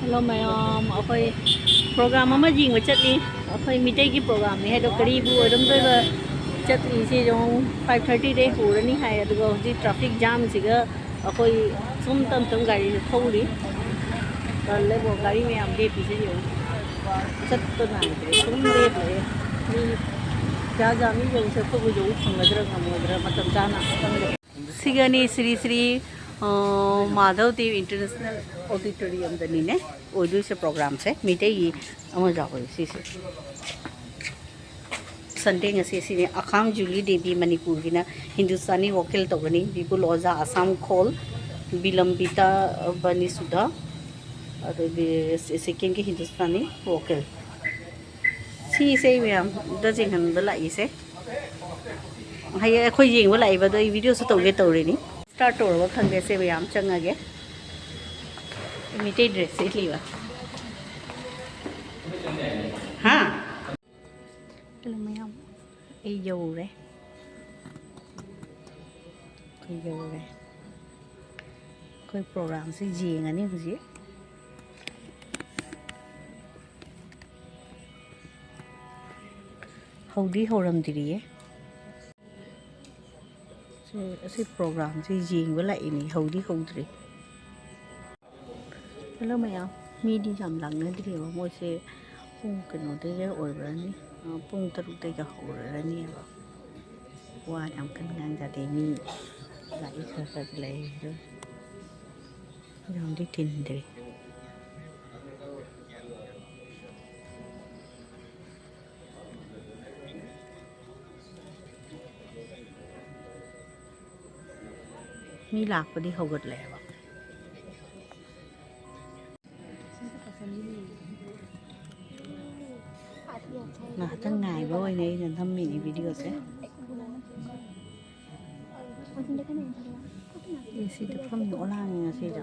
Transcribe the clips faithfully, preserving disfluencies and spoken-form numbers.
Hello ꯃꯌꯥꯝ, ꯑꯩꯈꯣꯏ programme ꯑꯃ ꯌꯦꯡꯕ ꯆꯠꯂꯤ꯫ ꯑꯩꯈꯣꯏ ꯃꯤꯇꯩꯒꯤ ꯄ꯭ꯔꯣꯒ꯭ꯔꯥꯝꯅꯤ ꯍꯥꯏꯗꯣ ꯀꯔꯤꯕꯨ ꯑꯣꯏꯔꯝꯗꯣꯏꯕ? ꯆꯠꯂꯤꯁꯦ ꯌꯦꯡꯉꯨ, ꯐꯥꯏꯚ ꯊꯥꯔꯇꯤꯗꯩ ꯍꯧꯔꯅꯤ ꯍꯥꯏ, ꯑꯗꯨꯒ ꯍꯧꯖꯤꯛ ꯇ꯭ꯔꯥꯐꯤꯛ ꯖꯥꯝꯁꯤꯒ ꯑꯩꯈꯣꯏ ꯁꯨꯝ ꯇꯝ ꯇꯝ ꯒꯥꯔꯤꯁꯦ ꯊꯧꯔꯤ꯫ ꯇꯜꯂꯦꯕꯣ, ꯒꯥꯔꯤ ꯃꯌꯥꯝ ꯂꯦꯞꯄꯤꯁꯦ ꯌꯦꯡꯉꯨ꯫ ꯆꯠꯄ ꯅꯥꯏꯗ꯭ꯔꯦ, ꯁꯨꯝ ꯂꯦꯞ ꯂꯩꯔꯦ꯫ ꯃꯤ ꯀꯌꯥ ꯖꯥꯝ ꯃꯤ ꯌꯧꯁꯦ, ꯑꯩꯈꯣꯏꯕꯨ ꯌꯧꯕ ꯐꯪꯒꯗ꯭ꯔꯥ ꯉꯝꯃꯣꯏꯗ꯭ꯔꯥ ꯃꯇꯝ ꯆꯥꯅ ꯈꯪꯗꯦ꯫ ꯁꯤꯒꯅꯤ ꯁ꯭ꯔꯤ ꯁ꯭ꯔꯤ, ꯑ, ꯃꯥꯙꯕ ꯗꯦꯕ ꯏꯟꯇꯔꯅꯦꯁꯅꯦꯜ ꯑꯣꯗꯤꯇꯣꯔꯤꯌꯝꯗꯅꯤꯅꯦ ꯑꯣꯏꯗꯣꯏꯁꯦ ꯄ꯭ꯔꯣꯒ꯭ꯔꯥꯝꯁꯦ꯫ ꯃꯤꯇꯩꯒꯤ ꯑꯃ ꯌꯥꯎꯋꯦ ꯁꯤꯁꯦ꯫ ꯁꯟꯗꯦ ꯉꯁꯤ ꯁꯤꯅꯤ꯫ ꯑꯈꯥꯡ ꯖꯨꯂꯤ ꯗꯦꯕꯤ ꯃꯅꯤꯄꯨꯔꯒꯤꯅ ꯍꯤꯟꯗꯨꯁꯇꯥꯅꯤ ꯋꯣꯀꯦꯜ ꯇꯧꯒꯅꯤ꯫ ꯕꯤꯄꯨꯜ ꯑꯣꯖꯥ ꯑꯁꯥꯝ ꯈꯣꯜ, ꯕꯤꯂꯝꯕꯤꯇꯥ ꯕꯅꯤꯁꯨꯙꯥ, ꯑꯗꯒꯤ ꯁꯤꯛꯀꯤꯝꯒꯤ ꯍꯤꯟꯗꯨꯁꯇꯥꯅꯤ ꯋꯣꯀꯦꯜ꯫ ꯁꯤꯁꯦ ꯃꯌꯥꯝꯗ ꯌꯦꯡꯍꯟꯕ ꯂꯥꯛꯏꯁꯦ꯫ ꯍꯌꯦꯡ ꯑꯩꯈꯣꯏ ꯌꯦꯡꯕ ꯂꯥꯛꯏꯕ ꯑꯗꯣ ꯑꯩ ꯚꯤꯗꯤꯑꯣꯁꯨ ꯇꯧꯒꯦ ꯇꯧꯔꯤꯅꯤ꯫ ꯁ꯭ꯇꯥꯔꯠ ꯇꯧꯔꯕ ꯈꯪꯗꯦ, ꯁꯦ ꯃꯌꯥꯝ ꯆꯪꯉꯒꯦ꯫ ꯃꯤꯇꯩ ꯗ꯭ꯔꯦꯁ ꯁꯦꯠꯂꯤꯕ꯫ ꯍꯥ? ꯍꯜꯂꯣ ꯃꯌꯥꯝ, ꯑꯩ ꯌꯧꯔꯦ꯫ ꯑꯩ ꯌꯧꯔꯦ꯫ ꯑꯩꯈꯣꯏ ꯄ꯭ꯔꯣꯒ꯭ꯔꯥꯝꯁꯦ ꯌꯦꯡꯉꯅꯤ ꯍꯧꯖꯤꯛ꯫ ꯍꯧꯗꯤ ꯍꯧꯔꯝꯗ꯭ꯔꯤꯌꯦ꯫ ꯁꯤ, ꯑꯁꯤ ꯄ꯭ꯔꯣꯒ꯭ꯔꯥꯝꯁꯦ ꯌꯦꯡꯕ ꯂꯥꯛꯏꯅꯦ, ꯍꯧꯗꯤ ꯍꯧꯗ꯭ꯔꯤ꯫ ꯍꯜꯂꯣ ꯃꯌꯥꯝ, ꯃꯤꯗꯤ ꯌꯥꯝ ꯂꯥꯛꯅꯗ꯭ꯔꯤꯑꯕ, ꯃꯣꯏꯁꯦ ꯄꯨꯡ ꯀꯩꯅꯣꯗꯩꯒ ꯑꯣꯏꯔꯅꯤ, ꯑ, ꯄꯨꯡ ꯇꯔꯨꯛꯇꯩꯒ ꯍꯧꯔꯅꯤꯕ꯫ ꯋꯥ ꯌꯥꯝ ꯀꯟꯅ ꯉꯥꯡꯖꯗꯦ, ꯃꯤ ꯂꯥꯛꯏ ꯈꯔ ꯈꯔꯗꯤ ꯂꯩ ꯑꯗꯣ꯫ ꯌꯥꯝꯗꯤ ꯇꯤꯟꯗ꯭ꯔꯤ꯫ ꯃꯤ ꯂꯥꯛꯄꯗꯤ ꯍꯧꯒꯠꯂꯛꯑꯦꯕ꯫ ꯉꯥꯏꯍꯥꯛꯇꯪ ꯉꯥꯏꯕ ꯑꯣꯏꯅ ꯑꯩꯅ ꯅꯝꯃꯤꯅꯤ ꯚꯤꯗꯤꯑꯣꯁꯦ꯫ ꯑꯦ ꯁꯤꯗ ꯐꯝꯃꯤ ꯑꯣꯂꯥꯡꯉꯤ ꯉꯁꯤꯗ꯫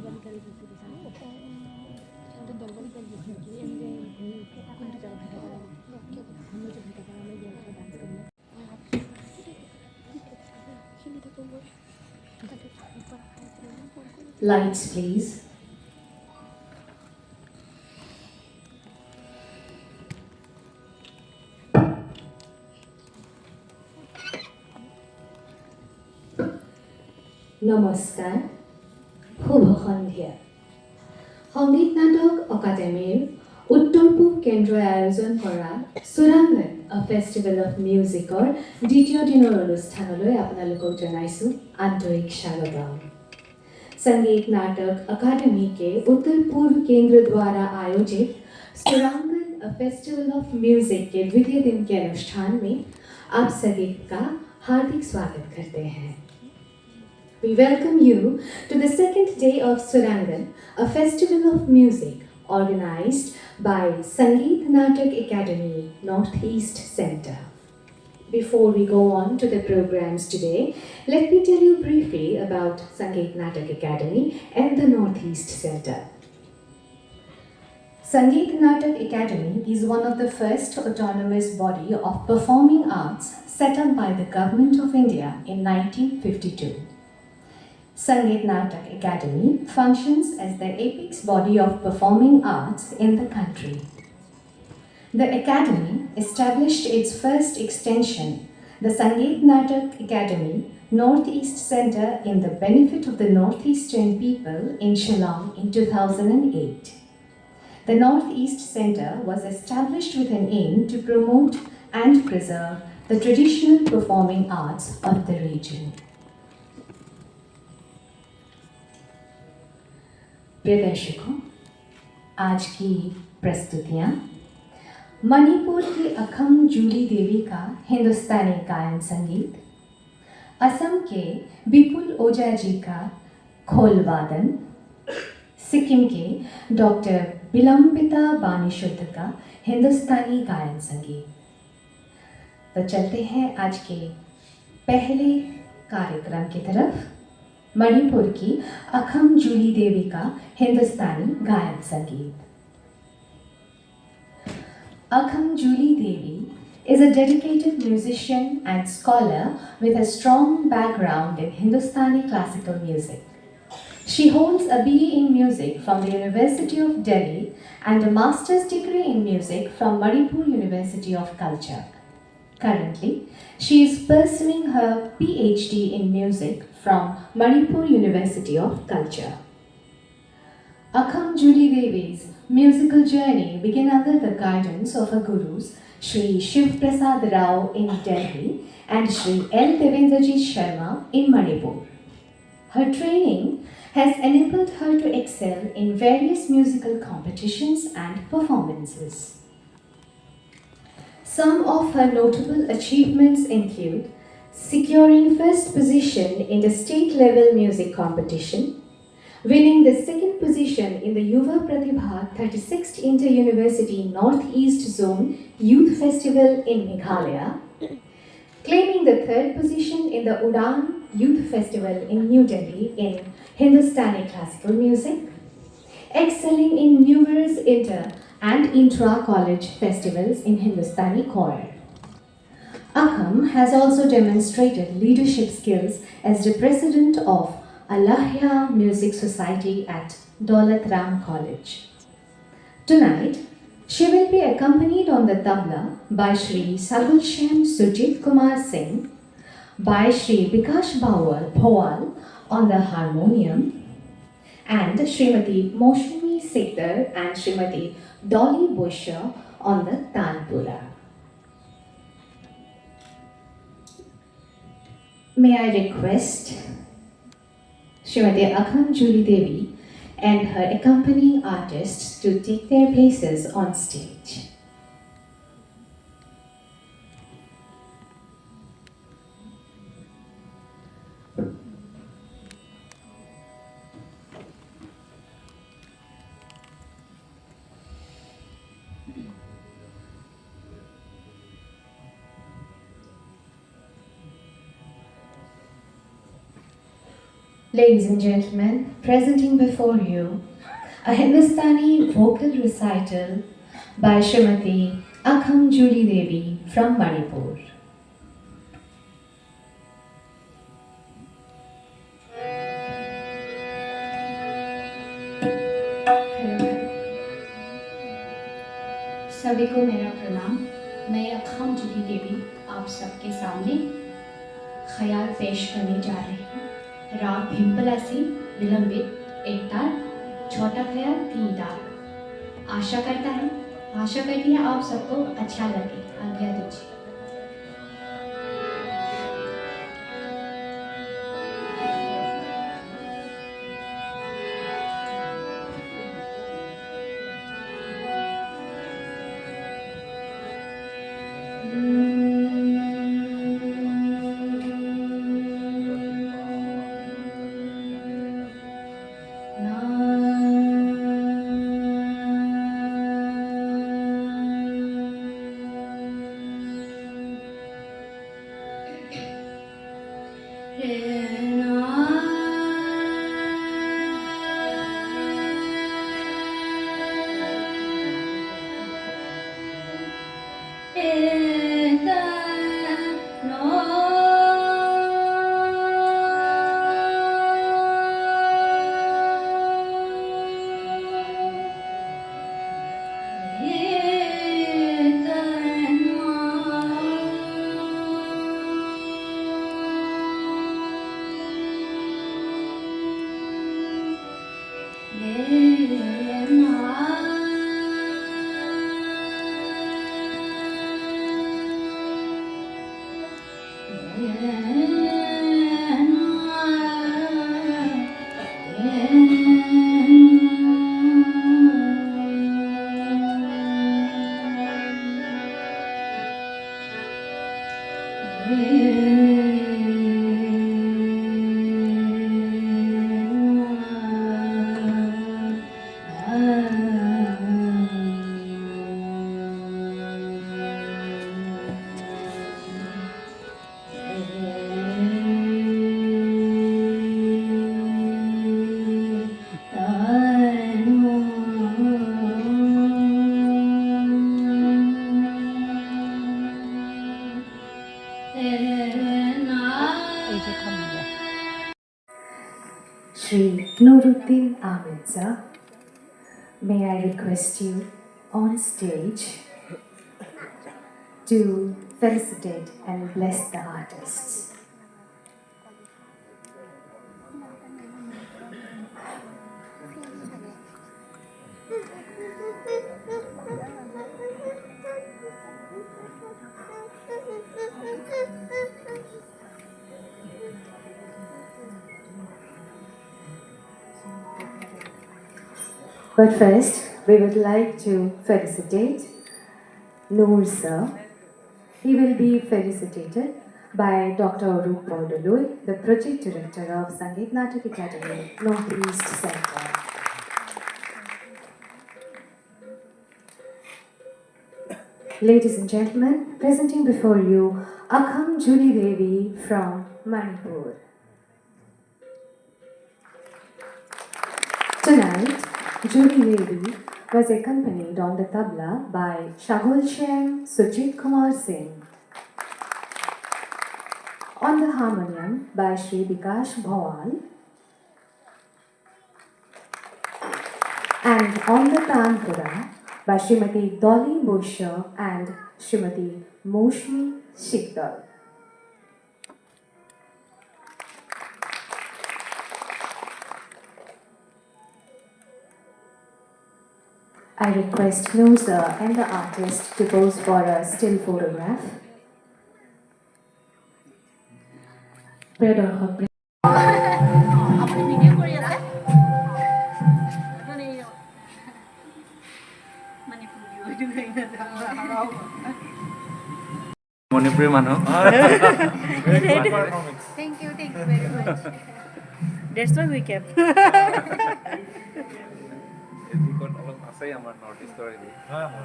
Lights, please. নমস্কাৰ, শুভ সন্ধিয়া। সংগীত নাটক একাডেমীৰ উত্তৰ পূব কেন্দ্ৰই আয়োজন কৰা সুৰাংগন, A Festival of Musicৰ দ্বিতীয় দিনৰ অনুষ্ঠানলৈ আপোনালোকক জনাইছোঁ আন্তৰিক স্বাগতম। संगीत नाटक अकादमी के उत्तर पूर्व केंद्र द्वारा आयोजित सुरांगन, A Festival of Music के द्वितीय दिन के अनुष्ठान में आप सभी का हार्दिक स्वागत करते हैं। We welcome you to the second day of Surangan, a festival of music organized by Sangeet Natak Academy Northeast Center. Before we go on to the programs today, let me tell you briefly about Sangeet Natak Academy and the Northeast Center. Sangeet Natak Academy is one of the first autonomous body of performing arts set up by the Government of India in nineteen fifty-two. Sangeet Natak Academy functions as the apex body of performing arts in the country. The Academy established its first extension, the Sangeet Natak Academy Northeast Center, in the benefit of the Northeastern people in Shillong in two thousand eight. The Northeast Center was established with an aim to promote and preserve the traditional performing arts of the region. प्रिय दर्शकों, आज की प्रस्तुतियां मणिपुर की अखम जूली देवी का हिंदुस्तानी गायन संगीत, असम के विपुल ओझा जी का खोल वादन, सिक्किम के डॉक्टर विलंबिता बानीशुद्ध का हिंदुस्तानी गायन संगीत। तो चलते हैं आज के पहले कार्यक्रम की तरफ, मणिपुर की अखम जूली देवी का हिंदुस्तानी गायन संगीत। Akham Julie Devi is a dedicated musician and scholar with a strong background in Hindustani classical music. She holds a B A in music from the University of Delhi and a master's degree in music from Manipur University of Culture. Currently, she is pursuing her P H D in music from Manipur University of Culture. Akham Julie Devi's musical journey began under the guidance of her gurus Shri Shiv Prasad Rao in Delhi and Shri L Devendrajit Sharma in Manipur. Her training has enabled her to excel in various musical competitions and performances. Some of her notable achievements include securing first position in the state level music competition, winning the second position in the Yuva Pratibha thirty-sixth Inter University Northeast Zone Youth Festival in Meghalaya, claiming the third position in the Udan Youth Festival in New Delhi in Hindustani classical music, excelling in numerous inter and intra college festivals in Hindustani choir. Akham has also demonstrated leadership skills as the president of Alahya Music Society at Daulat Ram College. Tonight, she will be accompanied on the tabla by Shri Sagulshem Sujit Kumar Singh, by Shri Bikash Bawal Bhowal on the harmonium, and Srimati Moshimi Sikdar and Srimati Dolly Busher on the tanpura. May I request Srimati Akham Julie Devi and her accompanying artists to take their places on stage. Ladies and gentlemen, presenting before you a Hindustani vocal recital by Srimati Akham Julie Devi from Manipur. सभी को मेरा प्रणाम। मैं अखम जूली देवी आप सबके सामने ख्याल पेश करने जा रही हूँ। राग भीमपलासी विलंबित, एक ताल, छोटा खयाल, तीन ताल। आशा करता है, आशा करती है आप सबको अच्छा लगे। आज्ञा दीजिए। Shri Nuruddin Ahmed sir, may I request you on stage to felicitate and bless the artists. But first, we would like to felicitate Noor sir. He will be felicitated by Doctor Arup Bordoloi, the Project Director of Sangeet Natak Academy, Northeast Center. Ladies and gentlemen, presenting before you Akham Julie Devi from Manipur. Tonight, Julie Devi was accompanied on the tabla by Shagul Shem Sujit Kumar Singh, on the harmonium by Shri Bikash Bhawal, and on the tanpura by Srimati Dolly Bosher and Srimati Moshmi Shikdal. I request Noor sir and the artist to pose for a still photograph. প্ৰিয় দৰ্শক, আপুনি ভিডিঅ' কৰি আছে? মানে, মানে, মণিপুৰী মানুহ। Thank you, thank you very much. That's why we came. এইবোৰত অলপ আছেই আমাৰ নৰ্থ ইষ্টৰ এইবোৰ।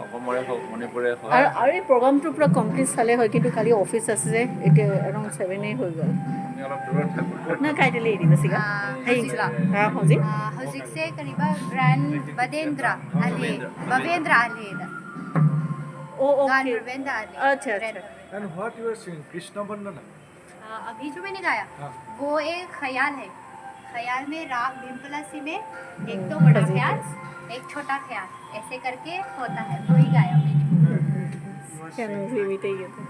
অসমৰে হওক, মণিপুৰে হওক। আৰু, আৰু এই প্ৰগ্ৰামটো পূৰা কমপ্লিট চালে হয়, কিন্তু কালি অফিচ আছে যে, এতিয়া এৰাউণ্ড ছেভেনেই হৈ গ'ল। আমি অলপ দূৰত থাকোঁ। ꯅꯪ ꯀꯥꯏꯗ ꯂꯩꯔꯤꯕ ꯁꯤꯒ? ꯑꯥ, ꯍꯌꯦꯡ ꯍꯧꯖꯤꯛꯂꯣ? ꯑꯥ, ꯍꯧꯖꯤꯛ? ꯑꯥ, ꯍꯧꯖꯤꯛꯁꯦ ꯀꯔꯤꯕ, ꯕ꯭ꯔꯥꯟ ꯕꯗꯦꯟꯗ꯭ꯔ ꯑꯂꯦ, ꯕꯕꯦꯟꯗ꯭ꯔ ꯑꯂꯦꯗ꯫ ꯑꯣ, ꯕ꯭ꯔꯥꯟ ꯑꯣꯀꯦ꯫ ꯕꯕꯦꯟꯗ꯭ꯔ ꯑꯂꯦ, ꯑꯠꯆꯥ, ꯕ꯭ꯔꯥꯟ꯫ ꯑꯠꯆꯥ꯫ And what you are singing, Krishna Vandana? आ, अभी जो मैंने गाया, हाँ। वो एक ख्याल है। ख्याल में राग भीमपलासी में एक तो बड़ा हम्म, ख्याल, एक छोटा ख्याल, ऐसे करके होता है, वही गाया मैंने। क्या नाम से मिटे ये तो?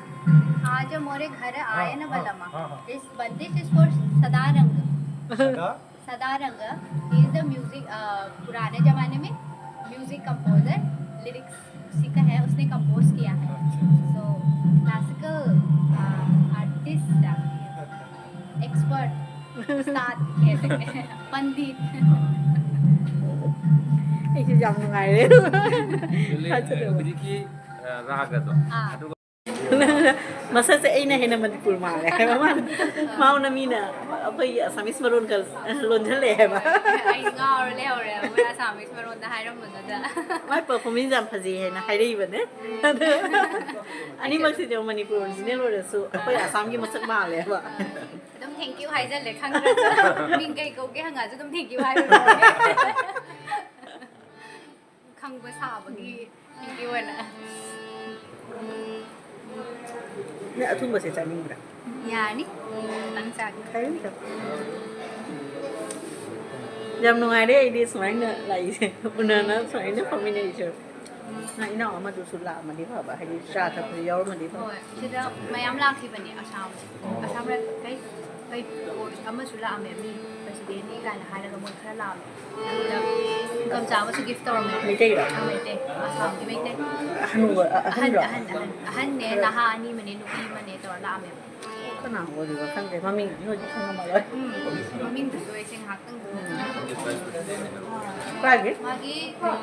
आज मोरे घर आए हाँ, ना हाँ, बलमा। हाँ, हाँ। This, but this is for Sadarang. सदा? Sadarang, he is the music, अ, पुराने जमाने में म्यूजिक कंपोजर, लिरिक्स उसी का है, उसने कंपोज किया है। अच्छा। So, classical, अ, artist, अ, expert, उस्ताद कह सकते हैं, पंडित। ꯌꯥꯝ ꯅꯨꯡꯉꯥꯏꯔꯦ꯫ ꯍꯧꯖꯤꯛꯀꯤ, ꯑ, ꯔꯥꯒꯗꯣ꯫ ꯑꯥ꯫ ꯑꯗꯨꯒ ꯃꯁꯛꯁꯦ ꯑꯩꯅ ꯍꯦꯟꯅ ꯃꯅꯤꯄꯨꯔ ꯃꯥꯜꯂꯦ ꯍꯥꯏꯕ ꯃꯥꯅ꯫ ꯃꯥꯎꯅ ꯃꯤꯅ ꯑꯩꯈꯣꯏꯒꯤ ꯑꯁꯥꯃꯤꯁ ꯃꯔꯣꯟꯒ ꯂꯣꯟꯁꯤꯜꯂꯛꯑꯦ ꯍꯥꯏꯕ꯫ ꯑꯩ ꯉꯥꯎꯔ ꯂꯩꯍꯧꯔꯦ, ꯃꯣꯏ ꯑꯁꯥꯃꯤꯁ ꯃꯔꯣꯟꯗ ꯍꯥꯏꯔꯝꯕꯗꯨꯗ꯫ ꯃꯥꯏ performance ꯌꯥꯝ ꯐꯖꯩ ꯍꯥꯏꯅ ꯍꯥꯏꯔꯛꯏꯕꯅꯦ꯫ ꯑꯗꯨ ꯑꯅꯤꯃꯛꯁꯤꯁꯨ ꯃꯅꯤꯄꯨꯔ original ꯑꯣꯏꯔꯁꯨ ꯑꯩꯈꯣꯏ ꯑꯁꯥꯝꯒꯤ ꯃꯁꯛ ꯃꯥꯜꯂꯦꯕ꯫ ꯑꯗꯨꯝ thank you ꯍꯥꯏꯖꯜꯂꯦ, ꯈꯪꯗ꯭ꯔꯁꯨ꯫ ꯃꯤꯡ ꯀꯩ ꯀꯧꯒꯦ ꯍꯪꯉꯁꯨ ꯑꯗꯨꯝ thank you ꯍꯥꯏꯔꯨꯔꯦ꯫ ꯈꯪꯕ ꯁꯥꯕꯒꯤ thank you ꯑꯣꯏꯅ꯫ ꯅꯪ ꯑꯊꯨꯝꯕꯁꯦ ꯆꯥꯅꯤꯡꯕ꯭ꯔꯥ? ꯌꯥꯅꯤ꯫ ꯈꯤꯇꯪ ꯆꯥꯒꯦ꯫ ꯈꯔ ꯈꯛ꯫ ꯌꯥꯝ ꯅꯨꯡꯉꯥꯏꯔꯦ ꯑꯩꯗꯤ ꯁꯨꯃꯥꯏꯅ ꯂꯥꯛꯏꯁꯦ꯫ ꯎꯅꯅ ꯁꯨꯃꯥꯏꯅ ꯐꯝꯃꯤꯟꯅꯩꯁꯦ꯫ ꯅꯪ ꯏꯅꯥꯎ ꯑꯃꯗꯨꯁꯨ ꯂꯥꯛꯑꯝꯃꯗꯤ ꯐꯕ, ꯍꯥꯏꯗꯤ ꯆꯥ ꯊꯛꯄꯗ ꯌꯥꯎꯔꯝꯃꯗꯤ ꯐꯕ꯫ ꯍꯣꯏ, ꯁꯤꯗ ꯃꯌꯥꯝ ꯂꯥꯛꯈꯤꯕꯅꯦ ꯑꯁꯥꯝ, ꯑꯁꯥꯝ ꯔꯥꯏꯐꯜ, ꯀꯩ, ꯀꯩ, ꯑꯃꯁꯨ ꯂꯥꯛꯑꯝꯃꯦ, ꯃꯤ president ꯅꯤ ꯀꯥꯏꯅ ꯍꯥꯏꯔꯒ ꯃꯣꯏ ꯈꯔ ꯂꯥꯛꯑꯝꯃꯦ꯫ ꯑꯗꯨꯗ ꯒꯝꯆꯥ ꯑꯃꯁꯨ gift ꯇꯧꯔꯝꯃꯦ꯫ ꯃꯩꯇꯩꯔꯣ? ꯑꯥ, ꯃꯩꯇꯩ, ꯑꯁꯥꯝꯒꯤ ꯃꯩꯇꯩ꯫ ꯑꯍꯟ ꯑꯣꯏ-, ꯑ-, ꯑꯍꯟ, ꯑꯍꯟꯔꯣ? ꯑꯍꯟ, ꯑꯍꯟ, ꯑꯍꯟꯅꯦ, ꯈꯔ ꯅꯍꯥ ꯑꯅꯤ ꯑꯃꯅꯦ, ꯅꯨꯄꯤ ꯑꯃꯅꯦ ꯇꯧꯔ ꯂꯥꯛꯑꯝꯃꯦꯕ꯫ ꯀꯅꯥ ꯑꯣꯏꯔꯤꯕ ꯈꯪꯗꯦ, ꯃꯃꯤꯡꯗꯤ ꯍꯧꯖꯤꯛ ꯈꯪꯉꯝꯃꯔꯣꯏ꯫ ꯎꯝ, ꯃꯃꯤꯡꯗꯨꯁꯨ ꯑꯩꯁꯦ ꯉꯥꯏꯍꯥꯛꯇꯪ ꯀꯥꯏꯒꯤ? ꯃꯥꯒꯤ, ꯎꯝ,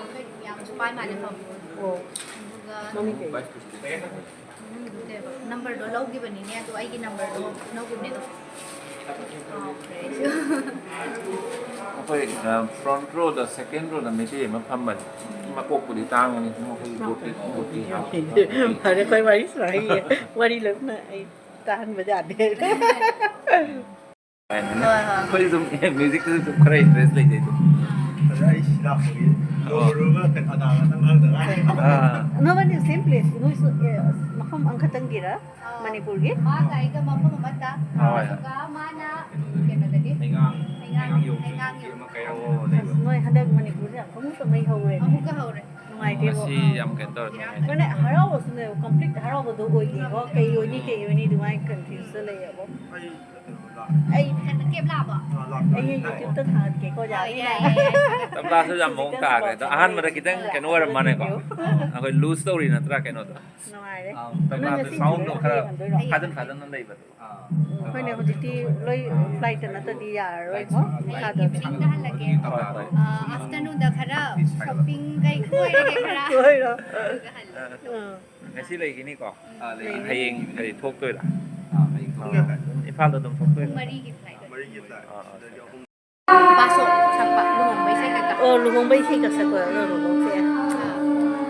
ꯌꯥꯝꯁꯨ ꯄꯥꯏ ꯃꯥꯜꯂꯦ ꯐꯕ꯫ ꯑꯣ꯫ ꯑꯗꯨꯒ ꯃꯃꯤꯡ ꯀꯩ? ꯎꯝ, ꯀꯩꯕ? Numberꯗꯣ ꯂꯧꯈꯤꯕꯅꯤꯅꯦ, ꯑꯗꯣ ꯑꯩꯒꯤ numberꯗꯣ ꯂꯧꯈꯤꯕꯅꯦ ꯑꯗꯣ꯫ ꯀꯥꯎꯈ꯭ꯔꯦ ꯑꯩꯁꯨ꯫ ꯑꯩꯈꯣꯏ, ꯑ, front rowꯗ, second rowꯗ ꯃꯩꯇꯩ ꯑꯃ ꯐꯝꯕꯅꯤ꯫ ꯃꯀꯣꯛꯄꯨꯗꯤ ꯇꯥꯡꯕꯅꯤ, ꯃꯈꯣꯏꯒꯤ ꯕꯣꯇꯤ, ꯕꯣꯇꯤ ꯍꯥꯞꯄ꯫ ꯐꯔꯦ, ꯑꯩꯈꯣꯏ ꯋꯥꯔꯤ ꯁꯥꯟꯅꯔꯤꯌꯦ꯫ ꯋꯥꯔꯤ ꯂꯣꯏꯅ ꯑꯩ ꯇꯥꯍꯟꯕ ꯌꯥꯗꯦ꯫ ꯍꯣꯏ, ꯍꯣꯏ꯫ ꯑꯩꯈꯣꯏ ꯑꯗꯨꯝ musicꯇꯁꯨ ꯑꯗꯨꯝ ꯈꯔ interest ꯂꯩꯖꯩ ꯑꯗꯨꯝ꯫ ꯑꯗ ꯑꯩ ꯁꯤ ꯂꯥꯛꯄꯒꯤ ꯑꯣ꯫ ꯂꯣꯏꯔꯒ ꯀꯩꯅꯣ ꯑꯗꯥꯒ ꯅꯪ ꯈꯪꯗ ꯉꯥꯏꯔꯤ꯫ ꯑꯥ꯫ ꯅꯕꯥꯅꯤ same place, ꯅꯣꯏꯁꯨ, ꯑꯦ, ꯃꯐꯝ ꯑꯃꯈꯛꯇꯪꯒꯤꯔ? ꯑꯥ꯫ ꯃꯅꯤꯄꯨꯔꯒꯤ? ꯃꯥꯒ ꯑꯩꯒ ꯃꯐꯝ ꯑꯃꯠꯇ꯫ ꯍꯣꯏ꯫ ꯑꯗꯨꯒ ꯃꯥꯅ ꯀꯩꯅꯣꯗꯒꯤ? ꯍꯩꯉꯥꯡ, ꯍꯩꯉꯥꯡ, ꯍꯩꯉꯥꯡ ꯌꯧ-, ꯍꯩꯉꯥꯡ ꯌꯧ-, ꯑꯃ ꯀꯩꯔꯥꯎ ꯑꯣ, ꯂꯩꯕ꯫ ꯑꯁ, ꯅꯣꯏ ꯍꯟꯗꯛ ꯃꯅꯤꯄꯨꯔꯁꯦ ꯌꯥꯝ ꯄꯪꯍꯧꯗ ꯃꯩ ꯍꯧꯔꯦ꯫ ꯑꯃꯨꯛꯀ ꯍꯧꯔꯦ꯫ ꯅꯨꯡꯉꯥꯏꯇꯦꯕꯣ꯫ ꯉꯁꯤ ꯌꯥꯝ ꯀꯩꯅꯣ ꯇꯧꯔꯦ, ꯅꯨꯡꯉꯥꯏꯇꯦ꯫ ꯃꯥꯅꯦ, ꯍꯔꯥꯎꯕꯁꯨꯅꯦ, complete ꯍꯔꯥꯎꯕꯗꯣ ꯑꯣꯏꯗꯦꯀꯣ꯫ ꯀꯩ ꯑꯣꯏꯅꯤ, ꯀꯩ ꯑꯣꯏꯅꯤ ꯑꯗꯨꯃꯥꯏꯅ confuseꯇ ꯂꯩꯌꯦꯕꯣ꯫ ꯑꯩ ꯀꯩꯅꯣ ꯂꯥꯛ-, ꯑꯩ ꯀꯩꯅꯣ, camp ꯂꯥꯛꯑꯕꯣ? ꯑꯥ, ꯂꯥꯛꯄ ꯑꯩ ꯂꯥꯛꯑꯦ꯫ YouTubeꯇ ꯊꯥꯒꯠꯀꯦꯀꯣ, ꯍꯣꯏ, ꯌꯥꯅꯤꯅ? ꯌꯥꯏ, ꯌꯥꯏ, ꯌꯥꯏ꯫ ꯇꯝꯂꯥꯁꯨ ꯌꯥꯝ ꯃꯑꯣꯡ ꯇꯥꯈ꯭ꯔꯦ꯫ ꯑꯗꯣ ꯑꯍꯥꯟꯕꯗ ꯈꯤꯇꯪ ꯀꯩꯅꯣ ꯑꯣꯏꯔꯝꯕꯅꯦꯀꯣ꯫ Thank you꯫ ꯑꯩꯈꯣꯏ loose ꯇꯧꯔꯤ ꯅꯠꯇ꯭ꯔꯥ ꯀꯩꯅꯣꯗꯣ? ꯅꯨꯡꯉꯥꯏꯔꯦ꯫ ꯑꯥ, ꯅꯪ ꯇꯝꯂꯥꯗꯣ ꯉꯁꯤ soundꯗꯣ ꯈꯔ ꯍꯌꯦꯡ ꯍꯟꯗꯣꯏꯔꯣ? ꯐꯥꯖꯤꯟ ꯐꯥꯖꯤꯟꯅ ꯂꯩꯕꯗꯣ꯫ ꯑꯥ꯫ ꯎꯝ꯫ ꯑꯩꯈꯣꯏꯅ ꯍꯧꯖꯤꯛꯇꯤ ꯂꯣꯏ ꯐ꯭ꯂꯥꯏꯠꯇ ꯅꯠꯇ꯭ꯗꯤ ꯌꯥꯔꯔꯣꯏꯀꯣ꯫ ꯃꯈꯥꯗ ꯏꯚꯤꯅꯤꯡꯗ ꯍꯜꯂꯛꯀꯦ꯫ ꯑꯥꯐꯇꯔꯅꯨꯟꯗ ꯈꯔ ꯁꯣꯞꯄꯤꯡ ꯀꯩ ꯀꯣꯏꯔꯒꯦ ꯈꯔ꯫ ꯂꯣꯏꯔꯣ꯫ ꯑꯗꯨꯒ ꯍꯜꯂꯛꯑꯣ꯫ ꯎꯝ꯫ ꯉꯁꯤ ꯂꯩꯈꯤꯅꯤꯀꯣ꯫ ꯂꯩ꯫ ꯍꯌꯦꯡ ꯀꯔꯤ ꯊꯣꯛꯇꯣꯏꯔꯥ? ꯑꯥ, ꯍꯌꯦꯡ ꯊꯣꯛꯑꯣ꯫ ꯏꯝꯐꯥꯜꯗ ꯑꯗꯨꯝ ꯄꯨꯡ ꯊꯣꯛꯇꯣꯏꯔꯥ? ꯃꯔꯤꯒꯤ ꯐ꯭ꯂꯥꯏꯠ꯫ ꯃꯔꯤꯒꯤ ꯐ꯭ꯂꯥꯏꯠ꯫ ꯑꯥ, ꯑꯥ꯫ ꯁꯤꯗꯒꯤ ꯑꯍꯨꯝ꯫ ꯄꯥꯁꯣ ꯁꯛꯄ ꯂꯨꯍꯣꯡꯕ ꯏꯁꯩ ꯀꯩꯀꯥ꯫ ꯑꯣ, ꯂꯨꯍꯣꯡꯕ ꯏꯁꯩ ꯀꯛꯁꯛꯄ ꯂꯨꯍꯣꯡꯕꯁꯦ꯫ ꯑꯥ,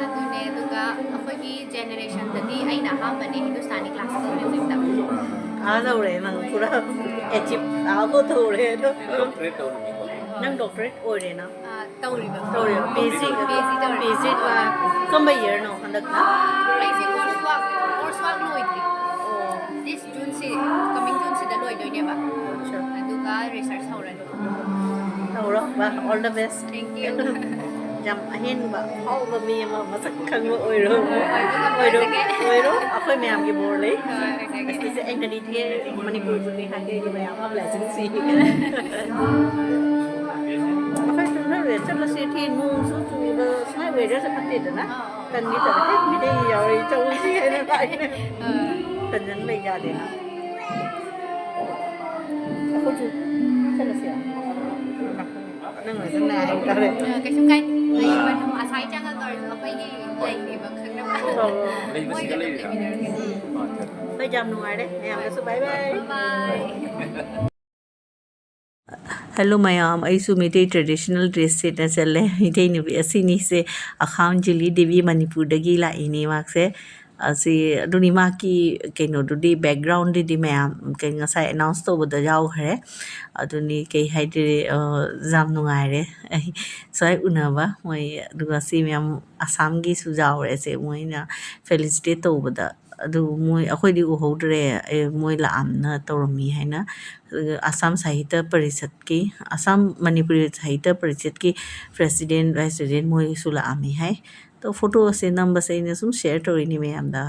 ꯑꯗꯨꯅꯦ꯫ ꯑꯗꯨꯒ ꯑꯩꯈꯣꯏꯒꯤ ꯖꯦꯅꯦꯔꯦꯁꯟꯗꯗꯤ ꯑꯩꯅ ꯑꯍꯥꯟꯕꯅꯦ ꯍꯤꯟꯗꯨꯁꯇꯥꯅꯤ ꯀ꯭ꯂꯥꯁꯤꯀꯦꯜ ꯃ꯭ꯌꯨꯖꯤꯛꯇ꯫ ꯑꯥ, ꯂꯧꯔꯦ ꯅꯪ ꯄꯨꯔꯥ ꯑꯦꯆꯤꯞ ꯑꯥꯕꯣ ꯇꯧꯔꯦ ꯑꯗꯣ꯫ ꯗꯣꯛꯇꯔꯦꯠ ꯇꯧꯔꯝꯃꯤꯀꯣ꯫ ꯅꯪ ꯗꯣꯛꯇꯔꯦꯠ ꯑꯣꯏꯔꯦꯅ? ꯑꯥ, ꯇꯧꯔꯤꯕ꯫ ꯇꯧꯔꯦ, P H D. P H D ꯇꯧꯔꯤ꯫ ꯄꯤ ꯑꯩꯆ ꯗꯤ ꯀꯔꯝꯕ ꯏꯌꯔꯅꯣ ꯍꯟꯗꯛꯅ? ꯑꯩꯁꯦ ꯀꯣꯔꯁ ꯋꯥꯛ ꯀꯣꯔꯁ ꯋꯥꯛ ꯂꯣꯏꯗ꯭ꯔꯤ꯫ ꯑꯣ, ꯗꯤꯁ ꯖꯨꯟꯁꯦ, ꯀꯃꯤꯡ ꯖꯨꯟꯁꯤꯗ ꯂꯣꯏꯗꯣꯏꯅꯦꯕ꯫ ꯑꯠꯆꯥ꯫ ꯑꯗꯨꯒ ꯔꯤꯁꯔꯁ ꯍꯧꯔꯅꯤ꯫ ꯇꯧꯔꯣ, ꯕꯥ, all the best꯫ Thank you꯫ ꯌꯥꯝ ꯑꯍꯦꯟꯕ ꯐꯥꯎꯕ ꯃꯤ ꯑꯃ ꯃꯁꯛ ꯈꯪꯕ ꯑꯣꯏꯔꯣ꯫ ꯑꯣꯏꯔꯣ, ꯑꯣꯏꯔꯣ, ꯑꯣꯏꯖꯒꯦ꯫ ꯑꯣꯏꯔꯣ꯫ ꯑꯩꯈꯣꯏ ꯃꯌꯥꯝꯒꯤ ꯕꯣꯔ ꯂꯩ꯫ ꯍꯣꯏ, ꯑꯣꯏꯖꯒꯦ꯫ ꯑꯁꯤꯁꯦ ꯑꯩꯅ ꯅꯤꯡꯊꯦ ꯃꯅꯤꯄꯨꯔꯕꯨꯅꯤ ꯍꯥꯏꯒꯦ ꯑꯩꯒꯤ ꯃꯌꯥꯝ ꯑꯃ ꯂꯥꯏꯁꯤꯟꯁꯤ꯫ ꯑꯩꯈꯣꯏ ꯆꯠꯂꯁꯤ ꯊꯤ ꯅꯣꯡꯁꯨ ꯆꯨꯕ ꯁꯨꯃꯥꯏ ꯋꯦꯗꯔꯁꯦ ꯐꯠꯇꯦꯗꯅ꯫ ꯇꯟꯗꯤ ꯇꯟ ꯍꯦꯛ ꯃꯤꯗꯩ ꯌꯥꯎꯔꯤ ꯆꯧꯁꯤ ꯍꯥꯏꯅ ꯂꯥꯛꯏꯅꯦ꯫ ꯑꯥ꯫ ꯇꯟꯖꯟ ꯂꯩ ꯌꯥꯗꯦꯅ꯫ ꯑꯩꯈꯣꯏꯁꯨ ꯆꯠꯂꯁꯤꯔ? ꯅꯪꯅ ꯁꯨꯝ ꯉꯥꯏ ꯍꯥꯏꯇꯥꯔꯦ꯫ ꯑ, ꯀꯩꯁꯨꯝ ꯀꯥꯏꯗꯦ꯫ ꯑꯩ ꯃꯅꯨꯡ ꯑꯁꯥꯏ ꯆꯪꯉꯒ ꯑꯣꯏꯔꯁꯨ ꯑꯩꯈꯣꯏꯒꯤ ꯂꯩꯔꯤꯕ ꯈꯪꯅꯕ ꯂꯩꯕꯁꯤꯗ ꯃꯣꯏꯒ ꯑꯗꯨꯝ ꯂꯩꯔꯤꯔꯥ? ꯂꯩꯃꯤꯟꯅꯔꯒꯦ꯫ ꯍꯣꯏ, ꯌꯥꯝ ꯅꯨꯡꯉꯥꯏꯔꯦ ꯃꯌꯥꯝꯒꯁꯨ꯫ ꯕꯥꯏ ꯕꯥꯏ꯫ ꯕꯥꯏ꯫ ꯍꯦꯜꯂꯣ ꯃꯌꯥꯝ, ꯑꯩꯁꯨ ꯃꯩꯇꯩ ꯇ꯭ꯔꯦꯗꯤꯁꯅꯦꯜ ꯗ꯭ꯔꯦꯁ ꯁꯦꯠꯅ ꯆꯠꯂꯦ꯫ ꯃꯩꯇꯩ ꯅꯨꯄꯤ ꯑꯁꯤꯅꯤꯁꯦ ꯑꯈꯥꯝ ꯖꯨꯂꯤ ꯗꯦꯕꯤ ꯃꯅꯤꯄꯨꯔꯗꯒꯤ ꯂꯥꯛꯏꯅꯦ ꯃꯍꯥꯛꯁꯦ꯫ ꯑꯁꯤ ꯑꯗꯨꯅꯤ ꯃꯍꯥꯛꯀꯤ ꯀꯩꯅꯣꯗꯨꯗꯤ, ꯕꯦꯛꯒ꯭ꯔꯥꯎꯟꯗꯨꯗꯤ ꯃꯌꯥꯝ ꯀꯩ ꯉꯁꯥꯏ ꯑꯦꯅꯥꯎꯟꯁ ꯇꯧꯕꯗ ꯌꯥꯎꯈ꯭ꯔꯦ꯫ ꯑꯗꯨꯅꯤ ꯀꯩ ꯍꯥꯏꯗꯣꯏꯔꯦ, ꯑ, ꯌꯥꯝ ꯅꯨꯡꯉꯥꯏꯔꯦ ꯑꯩ ꯁꯨꯃꯥꯏ ꯎꯅꯕ ꯃꯣꯏ꯫ ꯑꯗꯨꯒ ꯁꯤ ꯃꯌꯥꯝ ꯑꯁꯥꯝꯒꯤꯁꯨ ꯌꯥꯎꯔꯦ ꯁꯦ ꯃꯣꯏꯅ ꯐꯦꯂꯤꯁꯤꯇꯦꯠ ꯇꯧꯕꯗ꯫ ꯑꯗꯨ ꯃꯣꯏ, ꯑꯩꯈꯣꯏꯗꯤ ꯎꯍꯧꯗ꯭ꯔꯦ꯫ ꯑꯦ, ꯃꯣꯏ ꯂꯥꯛꯑꯝꯅ ꯇꯧꯔꯝꯃꯤ ꯍꯥꯏꯅ꯫ ꯑꯗꯨꯒ ꯑꯁꯥꯝ ꯁꯥꯍꯤꯇ꯭ꯌ ꯄꯔꯤꯁꯠꯀꯤ, ꯑꯁꯥꯝ ꯃꯅꯤꯄꯨꯔꯤ ꯁꯥꯍꯤꯇ꯭ꯌ ꯄꯔꯤꯁꯠꯀꯤ ꯄ꯭ꯔꯦꯁꯤꯗꯦꯟ, ꯚꯥꯏꯁ ꯄ꯭ꯔꯦꯁꯤꯗꯦꯟ ꯃꯣꯏꯁꯨ ꯂꯥꯛꯑꯝꯃꯤ ꯍꯥꯏ꯫ ꯑꯗꯣ ꯐꯣꯇꯣꯁꯦ ꯅꯝꯕꯁꯦ ꯑꯩꯅ ꯁꯨꯝ ꯁꯤꯌꯔ ꯇꯧꯔꯤꯅꯤ ꯃꯌꯥꯝꯗ꯫